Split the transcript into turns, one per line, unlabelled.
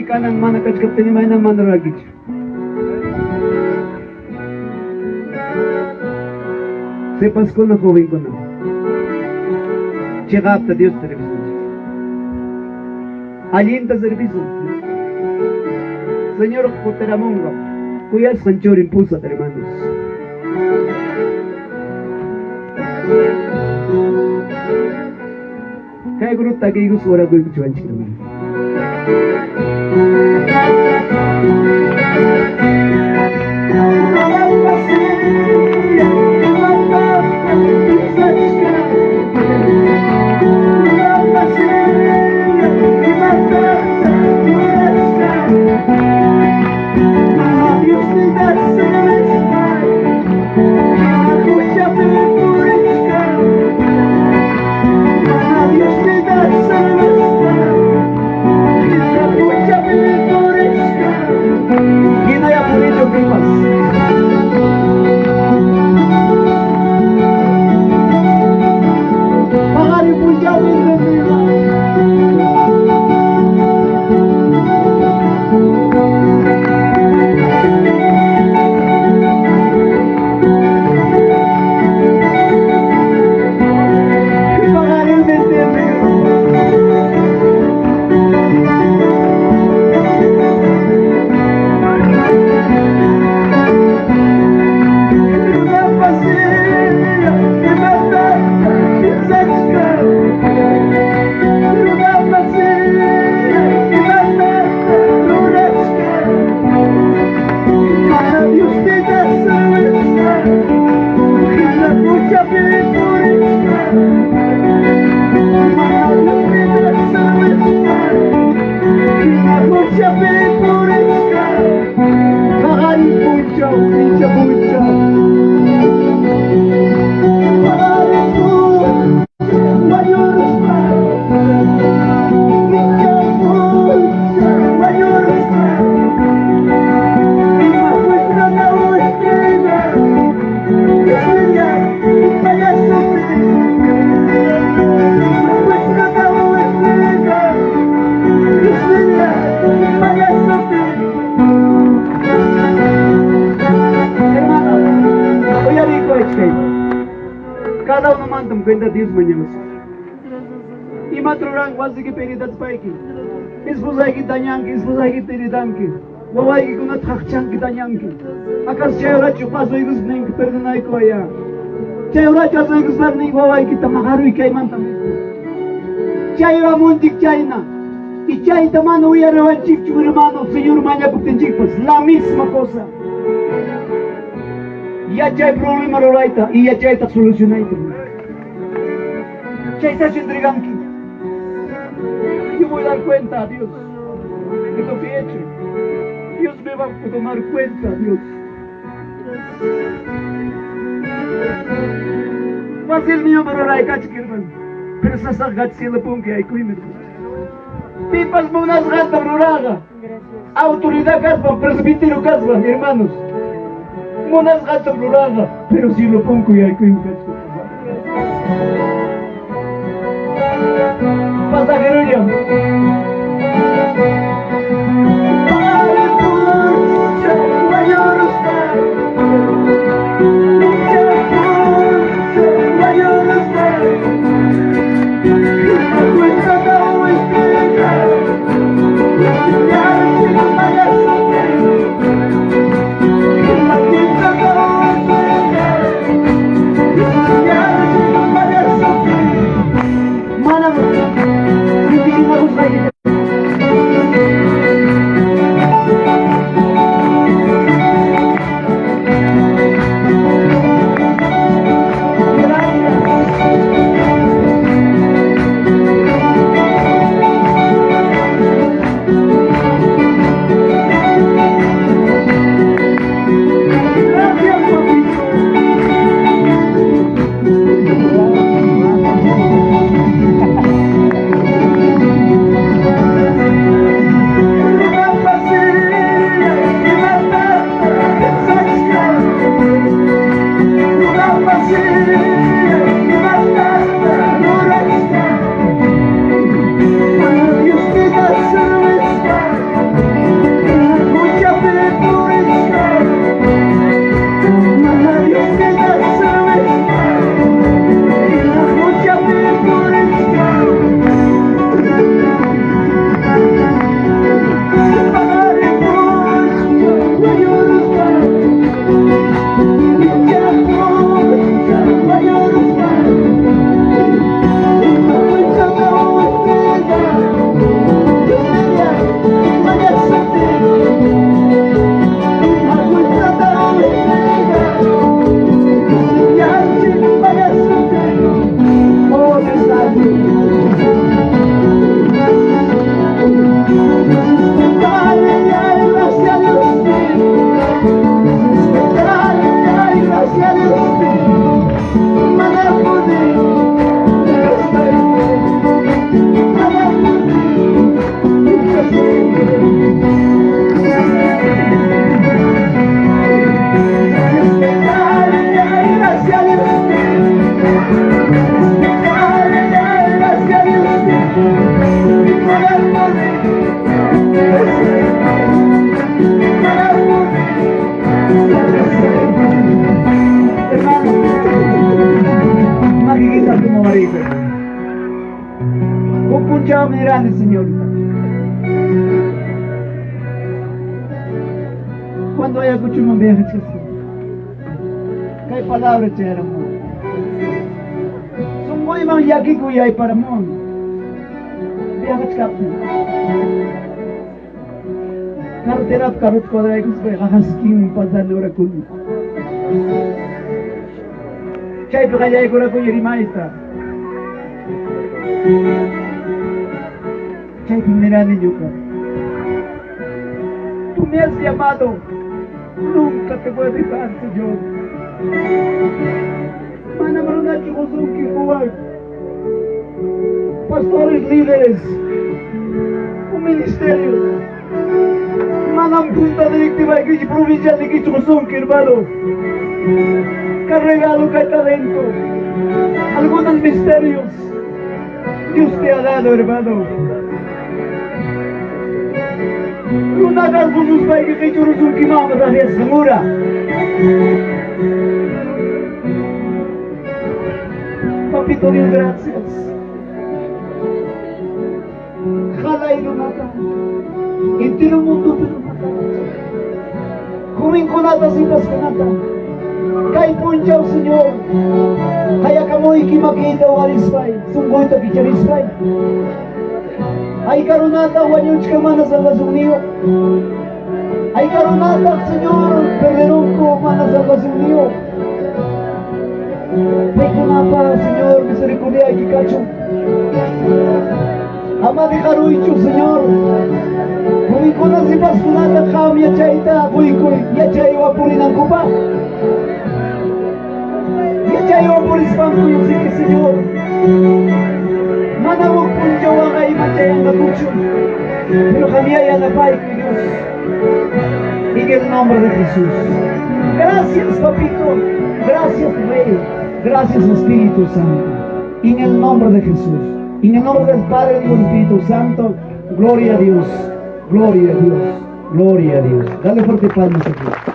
Kanan mana kachkaptin imaynam mana rurankichu. Sipaskuna, jovenkuna, chiqapta Diosta servisunchik. Allinta servisun. Señor kutiramunqa kuyasqan churin pusaq, hermanos. Kay grupo takiykus orakuykuchiwanchik, hermano. Hinaya purichu pipas. Paqarin punchawmi rendima. Paqarin rendima. Paqarin punchaw, pincha punchaw. Paqarin punchaw, pincha punchaw, wañuruspa. Ima cuenta usted, Hermano, uyariykuwachkay. Cada uno mantam cuenta Dios mañamas. Imata ruran wasiykipi heredaspayki. Esposayki dañanki, esposayki heredanki. Wawaykikunata qaqchanki, dañanki. Acaso chay horachu pasuykuspa ninki perdonaykuwaya? Chay horachu asuykuspa ninki wawaykita maqaruy kaymanta nispa? Chay ramunchik chayna. Y chayta mana uyariwanchikchu, hermano, Señor mañakuptinchikpas, la misma cosa. Yachay problema rurayta y yachayta solucionayta. Chaytachu entreganki. Yo voy a dar cuenta a Dios de lo que he hecho. Dios me va a tomar cuenta, Dios. Fácil mío ruraykachik, hermano. Pero sasaq cielo punki aykuymi. Pipas munasqanta ruraqa. Autoridad kaspa, presbítero kaspa, hermanos. Munasqanta ruraqa, pero cielo punku yaykuymi kachka. Pasajerolla. Paqarin punchaw, wañuruspa. Pincha punchaw, wañuruspa. Ima cuenta usted, Ima cuenta usted, Manam Ñuqam nirani, Señor. Cuando Ayacuchoman viajachkaspa, kay palabra chayaramuwan. Sunquyman llakikuy ayparamuwan. Viajachkaptin. Carreterapi carrota cuadraykuspa qaqaskin pasani orakuni. Chaypi qallaykurakuni rimayta. Chaypi nirani ñuqa. Tú me has llamado. Nunca te voy a dejar, Señor. Manam runachu qusunki quway. Pastores líderes, un ministerio. Manam junta directiva y provincial de qusunki, hermano. Carregado kay talento. Algunos misterios Dios te ha dado, hermano. Runaqa qususpayki qichurusunki mama segura. Papito Dios, gracias. Jalay runata. Entero mundo runata. Jovenkunata sipaskunata. Kay punchaw, Señor. Qayakamuyki makiyta uqarispay, sunquyta kicharispay. Hayka runata wañuchka mana salvacionniyuq. Hayka runata, Señor, perderunku mana salvacionniyuq. Paykunapa, Señor, misericordiayki kachun. Ama dejaruychu, Señor. Jovenkuna sipaskunata qam yachayta quykuy, yachaywan purinankupaq. Yachaywan purispanku lluqsinki, Señor. Mana huk punchawqa ima chayanqakuchu. Pero qamyá yanapaykuy, Dios. En el nombre de Jesús. Gracias, papito. Gracias, Rey. Gracias, Espíritu Santo. En el nombre de Jesús. En el nombre del Padre y del Espíritu Santo. Gloria a Dios. Gloria a Dios. Gloria a Dios. Dale fuerte palmas aquí.